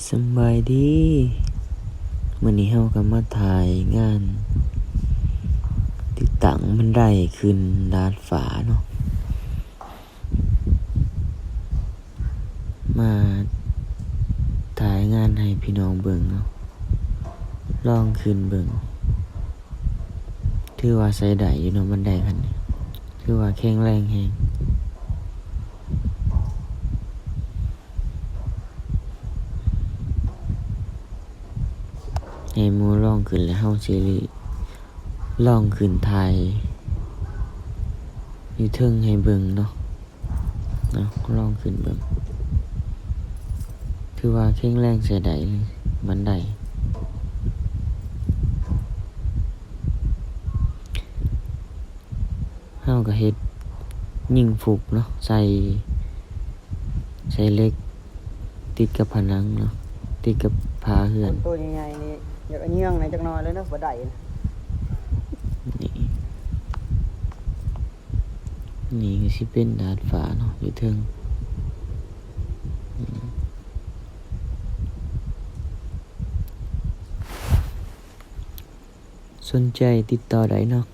ສະບາຍດີ ມື້ນີ້ເຮົາກໍມາຖ່າຍງານຕິດຕັ້ງບັນໄດຂຶ້ນດາດຟ້າເນາະ ມາຖ່າຍງານໃຫ້ພີ່ນ້ອງເບິ່ງເນາະ ລອງຂຶ້ນເບິ່ງ ຖືວ່າໃຊ້ໄດ້ຢູ່ເນາະ ບັນໄດຄັນນີ້ ຖືວ່າແຂງແຮງແຮງ. ໃຫ້ໝູ່ລອງຂຶ້ນ ແລ້ວເຮົາຊິລອງຂຶ້ນຖ່າຍຢູ່ເທິງໃຫ້ເບິ່ງເນາະ ເນາະ ລອງຂຶ້ນເບິ່ງ ຖືວ່າແຂງແຮງໃຊ້ໄດ້ເລີຍ ບັນໄດ ເຮົາກໍເຮັດຍິງຟຸກເນາະ ໃສ່ ໃສ່ເຫຼັກຕິດກັບຜະໜັງເນາະ ຕິດກັບຝາເຮືອນ ຄົນໂຕໃຫຍ່ໆນີ້ ຢາກເຫຍື້ອງແດ່ຈັກໜ່ອຍແລ້ວເນາະ ບໍ່ໄດ້ນະ ນີ້ ນີ້ກໍຊິເປັນດາດຟ້າເນາະ ຢູ່ເທິງ ສົນໃຈຕິດຕໍ່ໄດ້ເນາະ